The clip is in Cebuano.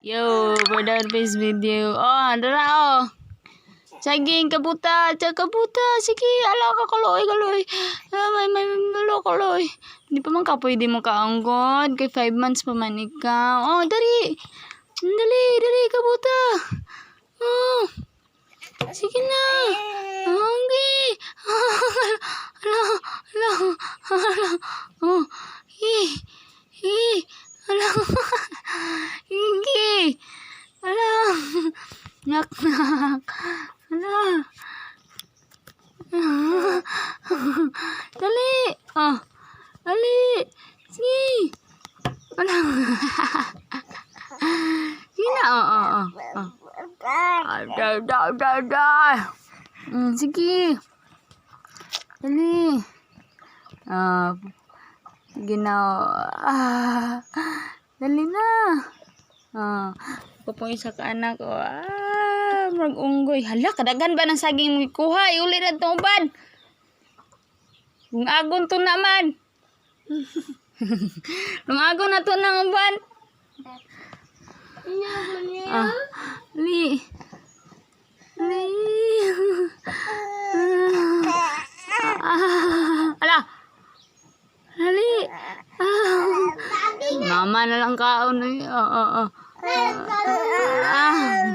Yo, for that face video. Oh, dara oh. Saging kabuta, tsaka kabuta. Sige, ala ka kaloy kaloy. Ah, may malo kaloy. Hindi pa man ka pwede mo kaanggod kay 5 months pa man ikaw. Oh, dali. Dali, dali kabuta. Oh. Sige na. Okay. Ala, ala, ala. Oh. Eh. Eh. Ala. Hindi. Ala. Nak nak. Ala. Dali. Oh. Dali. Sige. Ala. Sige na. Oh. Ah, da, da, da, da. Sige. Dali. Ah, sige na. Ah, dali na. Ah, ako pong isa ka anak ko. Ah, murag unggoy. Hala, kadaghan ba ng saging mo ikuha? Iuli na itong uban. Kung agon to naman. Kung agon na to ng uban. Ah, li. Li. Ah, ala. Dali. Ah. Mama na lang kaon. Oo. Ah.